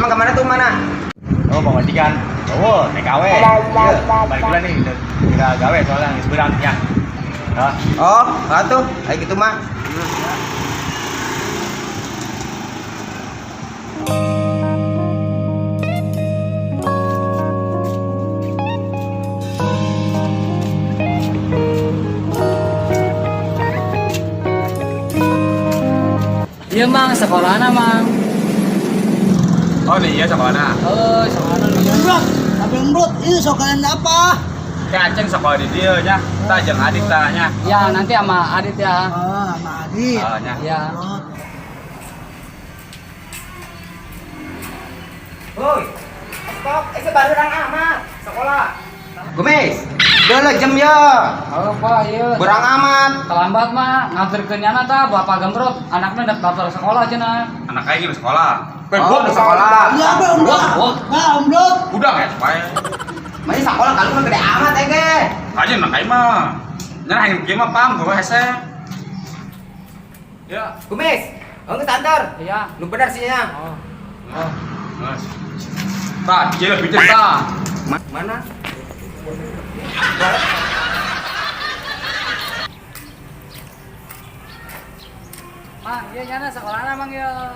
Emang kemana tuh mana? Oh, pamajikan. Oh, TKW. Iya, balik dulu nih, udah gawe soalnya geus beurang ya. Hah? Oh, atuh, kayak gitu mah. Iya Mang, sekolahna Mang. Oh, iya sekolahna. Oh, sekolahna lu ya. Gembrot, tapi gembrot, ini sokalan apa? Kayak Aceng sekolah di dieu nya. Tah jeung Adit tah nya. Ya, nanti sama Adit ya. Oh, sama Adit. Ah, nya. Ya. Gembrot. Woi, stop, baru orang amat sekolah. Gumis, dulu jam ya. Oh, Pak, iya. Berang amat. Terlambat mah, nganterkeun nyana tah Bapak Gembrot, anaknya daftar sekolah cenah. Anak aing di sekolah. Oh, di sekolah. Iya, apa Om Brot? Wah, Nah, Om Brot. Udah ya, supaya. Masih sekolah kalau mah gede amat ge. Aja anak aing mah. Nya aing kieu mah pam gua hese. Ya. Gumis, oh geus antar. Iya. Nu bener sih nya. Oh. Oh. Mas. Tah, dia lebih tah. Mana? Mang, iya nyana sekolahna Mang ya.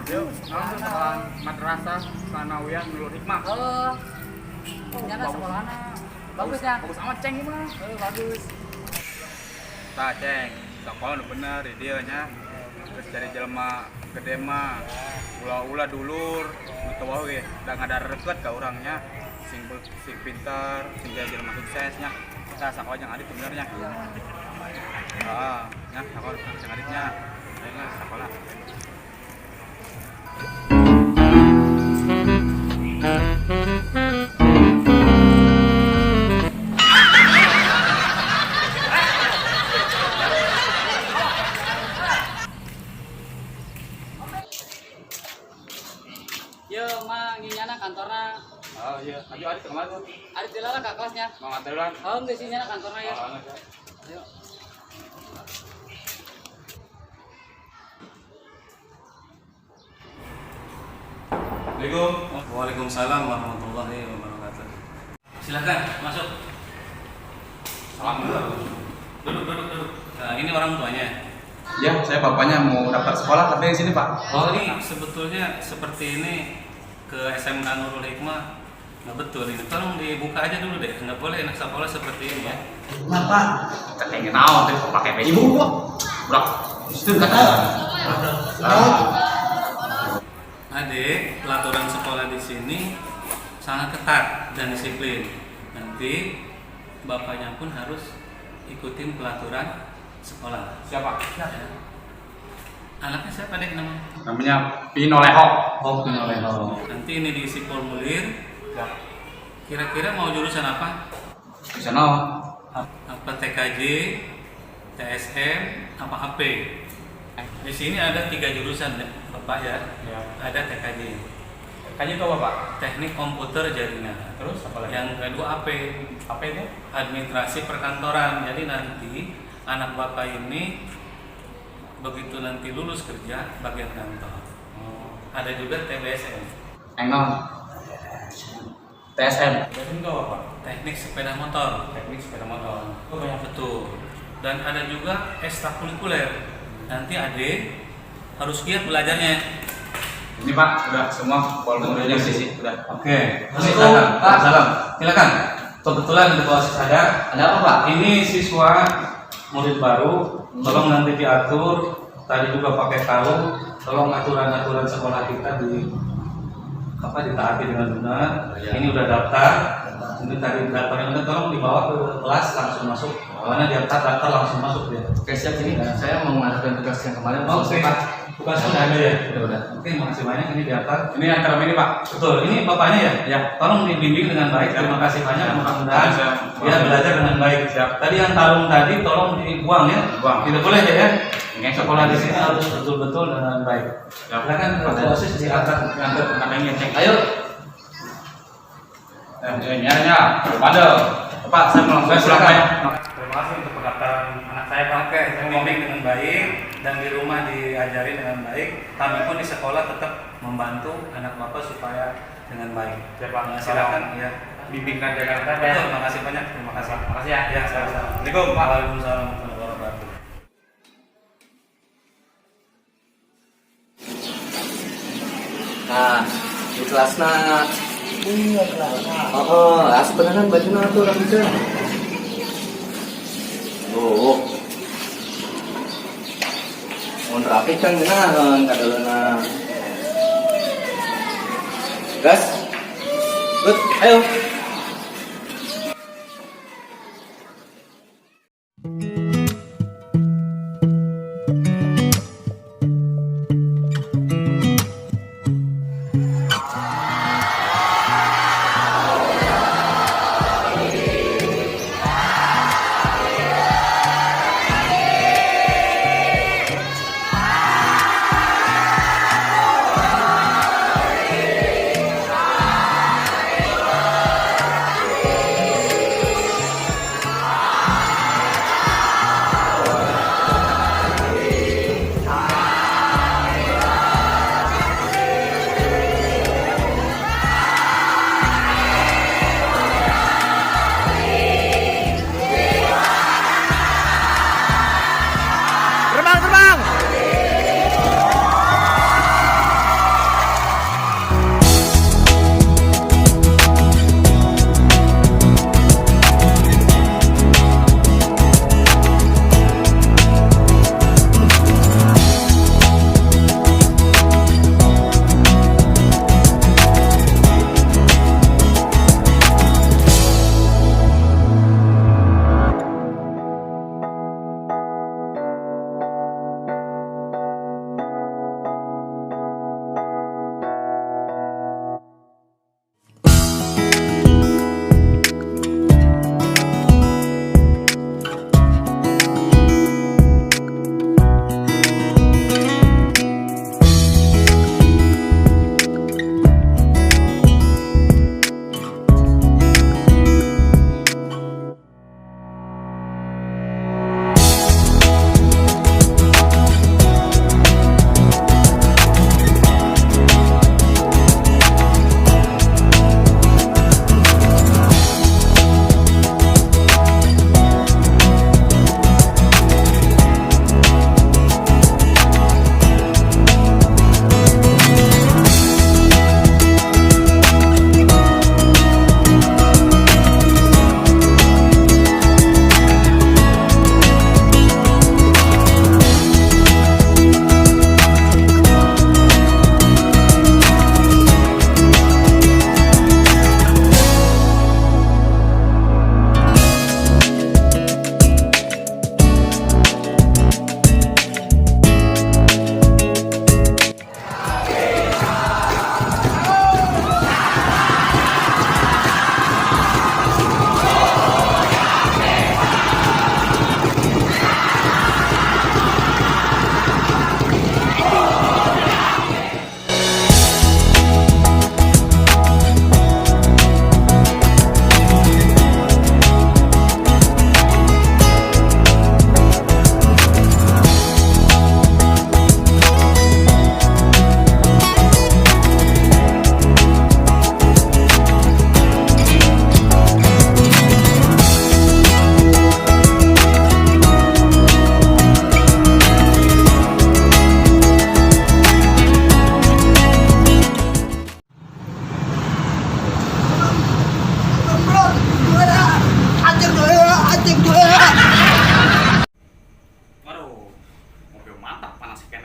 Yuk, langsung sekolah madrasah Sanawiyah Nurul Hikmah. Oh. Nyana sekolahna. Bagus ya. Bagus amat ceng ini mah. Oh, bagus. Tah ceng, sekolah nu bener di dieu nya. Terus jadi jelema gede mah ulah-ulah dulur, nu teu wau ge da ngadareket ka urangnya. Sing sing pintar, sing jadi jelema suksesnya. Tah sakola jeung Adit bener nya. Ah, nya sakola jeung Aditnya. Ayo lah sekolah. Yo, Mang, ieu nyana kantorna. Oh iya, ayo Adit kemana tuh? Adit dilarang ka kelasnya. Mau nganter lah. Oh, geus ieu nyana kantorna ya. Ayo. Assalamualaikum. Waalaikumsalam warahmatullahi wabarakatuh. Silakan masuk. Salam dulu. Duduk, duduk, duduk. Nah, ini orang tuanya. Ya, saya bapaknya mau daftar sekolah tapi di sini, Pak. Oh, ini sebetulnya seperti ini ke SMK Nurul Hikmah nggak betul ini. Tolong dibuka aja dulu deh. Nggak boleh anak sekolah seperti ini ya. Kenapa? Kayak naon teh pakai baju ibu. Budak. Itu kata. Adik, peraturan sekolah di sini sangat ketat dan disiplin. Nanti bapaknya pun harus ikutin pelaturan sekolah. Siapa? Ya. Anaknya siapa dek namanya? Namanya Pino Leho. Oh, Pino Leho. Nanti ini diisi formulir. Ya. Kira-kira mau jurusan apa? Bisa naon? Apa TKJ, TSM, apa AP? Di sini ada 3 jurusan ya, Bapak ya. Ya. Ada TKJ, Kayaknya itu apa, Pak? Teknik Komputer Jaringan. Terus apa lagi? Yang kedua AP, apa itu? Administrasi Perkantoran. Jadi nanti anak Bapak ini begitu nanti lulus kerja bagian kantor. Oh. Ada juga TBSM, Eng naon? TSM. TSM itu apa, Pak? Teknik Sepeda Motor. Teknik sepeda motor. Oh, banyak. Betul. Dan ada juga ekstrakurikuler. Nanti adik harus giat belajarnya. Ini Pak, udah semua formulirnya sih, udah. Oke. Assalamualaikum, Pak. Salam. Silakan. Kebetulan di bawah sadar. Ada apa, Pak? Ini siswa murid baru. Tolong nanti diatur. Tadi juga pakai kalung. Tolong aturan-aturan sekolah kita di apa ditaati dengan benar. Iya. Ini udah daftar. Ini tadi daftarnya udah, tolong dibawa ke kelas langsung masuk. Karena dia daftar langsung masuk dia. Oke, siap ini. Saya mau mengajukan tugas yang kemarin. Oke, Pak. tugasnya udah ada ya. Udah. Oke, makasih banyak ini daftar. Ini yang term ini Pak. Betul, ini bapaknya ya? Ya. Tolong dibimbing dengan baik. Terima kasih banyak, mudah-mudahan Siap. dia belajar dengan baik. Siap. Tadi yang kalung tadi tolong dibuang ya. Buang. Tidak boleh ya. Oke. Sekolah di sini harus betul-betul dengan baik. Siap. Silakan ketua OSIS diangkat. Ngangkat katanya ceng. Ayo. Ya, ya, Bandel. Pak, saya mau langsung pulang Pak ya. Terima kasih untuk pendaftaran anak saya, Pak. Oke, bimbing dengan baik dan di rumah diajari dengan baik. Kami pun di sekolah tetap membantu anak bapak supaya dengan baik. Siap, Pak. Nah, silakan ya. Bimbing dan jaga anak saya, Pak. ya. Betul, makasih banyak. Terima kasih. Makasih ya. Ya, sama-sama. Assalamualaikum, Pak. Waalaikumsalam warahmatullahi wabarakatuh. Nah, di kelasna. Iya kelas. Oh, ah sebenarnya baju tuh rambutnya. Oh. Mun rapi kan ngeunaheun kadaleuna. Gas. Good, ayo.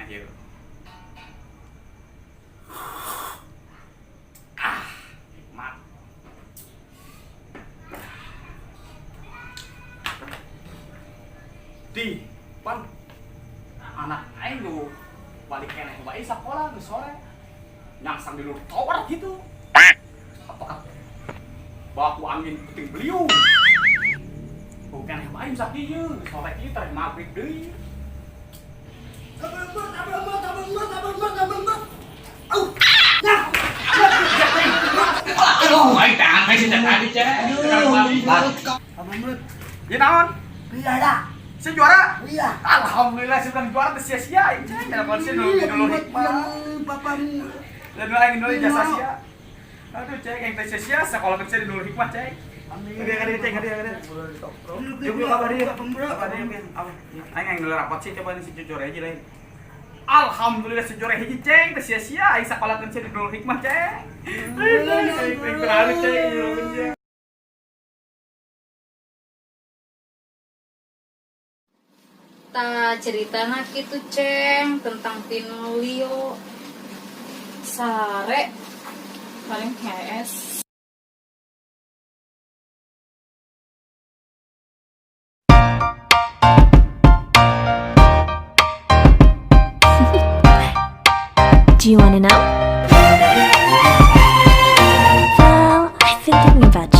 keneh ieu. Ah, nikmat. Di, pan anak aing lu balik keneh wae sekolah geus sore. Nyangsang di luar tower gitu. Apakah baku angin puting beliung? Bukan wae sakieu, sore kieu teh maghrib deui. Aduh, aing teh aneh sih tadi, Cek. Ya naon? Iya. Si juara? Iya. Alhamdulillah si urang juara teu sia-sia aing, Cek. Telepon si dulu dulu hikmah. Bapamu. Dan dulu aing dulu jasa sia. Aduh, Cek, aing teh sia-sia sekolah kerja di Nurul Hikmah, Cek. Hadiah, hadiah, Cek, hadiah, hadiah. Yuk, yuk, kabar dia. Kabar dia, aing aing dulu rapot sih, coba nih si jujur aja lain. Alhamdulillah si jore hiji, Ceng, teu sia-sia aing sekolah kerja di Nurul Hikmah, Ceng. Aing terharu, Ceng. Ta ceritana kitu, Ceng, tentang Tinolio sare paling HS. Do you want to know? Well, I've been thinking about